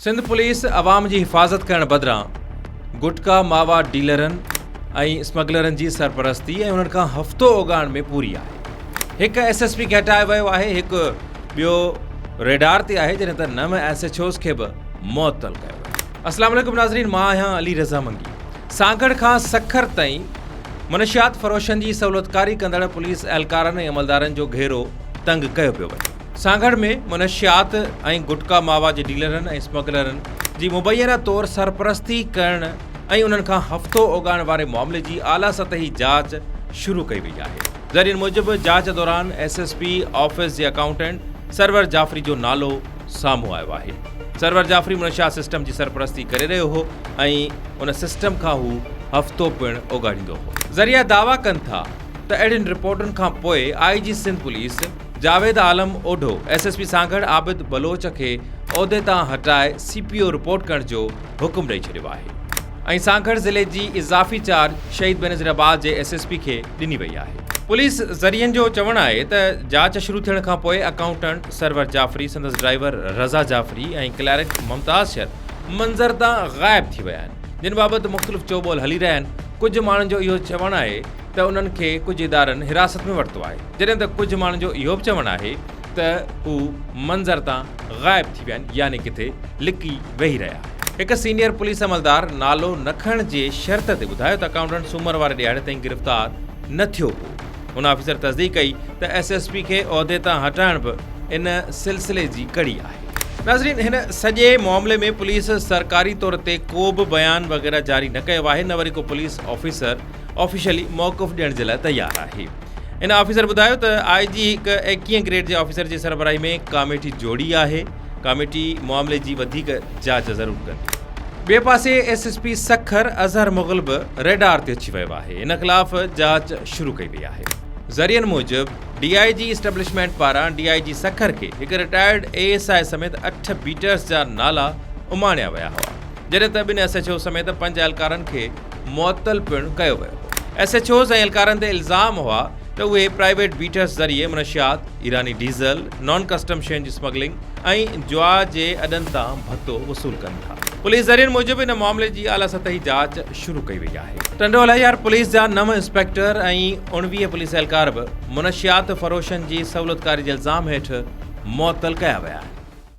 Sindh police عوام جي حفاظت ڪرڻ بدران گٽڪا ماوا ڊيلرن ۽ اسمگلرن جي سرپرستي ۽ انهن کان هفتو اوڳاڙڻ ۾ پوري آهي. هڪ ايس ايس پي کي هٽايو ويو آهي، هڪ ٻيو ريڊار تي آهي جڏهن ته نو ايس ايڇ اوز کي به معطل ڪيو ويو. اسلام عليڪم ناظرين مان آهيان علي رضا منگي. سانگهڙ کان سکر تائين منشيات فروشن جي سهولتڪاري ڪندڙ پوليس اهلڪارن ۽ عملدارن جو گهيرو تنگ ڪيو پيو وڃي. سانگهڙ ۾ منشيات ۽ گٽڪا ماوا جي ڊيلرن ۽ اسمگلرن جي مبينا طور سرپرستي ڪرڻ ۽ انهن کان هفتو اوڳاڙڻ واري معاملي جي اعليٰ سطحي جاچ شروع ڪئي وئي آهي. ذريعن موجب جاچ دوران ايس ايس پي آفيس جي اڪائونٽنٽ سرور جعفري جو نالو سامهون آيو آهي. سرور جعفري منشيات سسٽم جي سرپرستي ڪري رهيو هو ۽ ان سسٽم کان هو هفتو پڻ اوڳاڙيندو هو. ذريعا دعويٰ ڪن ٿا ته اهڙين رپورٽن کان پوء I G Sindh police Javed Alam Odho S S P Sanghar Abid Baloch کي عهدي تان هٽائي سي پي او رپورٽ ڪرڻ جو حڪم ڏئي ڇڏيو آهي ۽ سانگهڙ ضلعي جي اضافي چارج شهيد بينظير آباد جي ايس ايس پي کي ڏني وئي آهي. پوليس ذريعن جو چوڻ آهي ته جاچ شروع ٿيڻ کان پوء اڪائونٽنٽ سرور جعفري، سندس ڊرائيور رضا جعفري ۽ ڪلارڪ ممتاز شر منظر تان غائب ٿي ويا آهن، جن بابت مختلف چئوٻول هلي رهيا آهن، ڪجهه ماڻهن جو اهو چوڻ آهي ته انهن کي ڪجهه ادارن حراست ۾ ورتو آهي، جڏهن ته ڪجهه ماڻهن جو اهو به چوڻ آهي ته هو منظر تان غائب ٿي ويا آهن يعني ڪٿي لڪي ويهي رهيا آهن. هڪ سينيئر پوليس عملدار نالو نه کڻڻ جي شرط تي ٻڌايو ته اڪائونٽنٽ سومر واري ڏهاڙي تائين گرفتار نه ٿيو هو. هن آفيسر تصديق ڪئي ته ايس ايس پي کي عهدي تان هٽائڻ به ان سلسلي جي ڪڙي آهي. ناظرين هن سڄي معاملي ۾ پوليس سرڪاري طور تي ڪو به بيان وغيره جاري نه ڪيو آهي نه وري ڪو پوليس آفيسر آفيشلي موقف ڏيڻ جي لاء تيار آهي. هن آفيسر ٻڌايو ته آء جي هڪ ايڪيهين گريڊ جي آفيسر جي سربراهي ۾ ڪاميٽي جوڙي آهي، ڪاميٽي معاملي جي وڌيڪ جاچ ضرور ڪندي. ٻئي پاسي S S P Sukkur Azhar Mughal به ريڊار تي اچي ويو آهي، ان خلاف جاچ شروع ڪئي وئي آهي. ذريعن موجب ڊي I جي اسٽيبلشمينٽ پاران ڊي I جي سکر کي هڪ رٽائرڊ اي ايس I سميت اٺ بيٽرز جا نالا اماڻيا ويا هئا، جڏهن ته ٻن ايس ايڇ او سميت پنج اهلڪارن کي معطل پڻ ڪيو ويو هو. ايس ايڇ اوز ۽ اهلڪارن تي الزام هئا ته اهي پرائيويٽ بيٽرز ذريعي منشيات، ايراني ڊيزل، نان ڪسٽم شين جي اسمگلنگ ۽ جوا جي اڏن تان ڀتو وصول ڪن ٿا. پوليس ذريعن موجب ان معاملي جي اعليٰ سطحي جاچ شروع ڪئي وئي آهي. ٽنڊو الهيار پوليس جا نو انسپيڪٽر ۽ 19 پوليس اهلڪار به منشيات فروشن جي سهولتڪاري جي الزام هيٺ معطل ڪيا ويا آهن.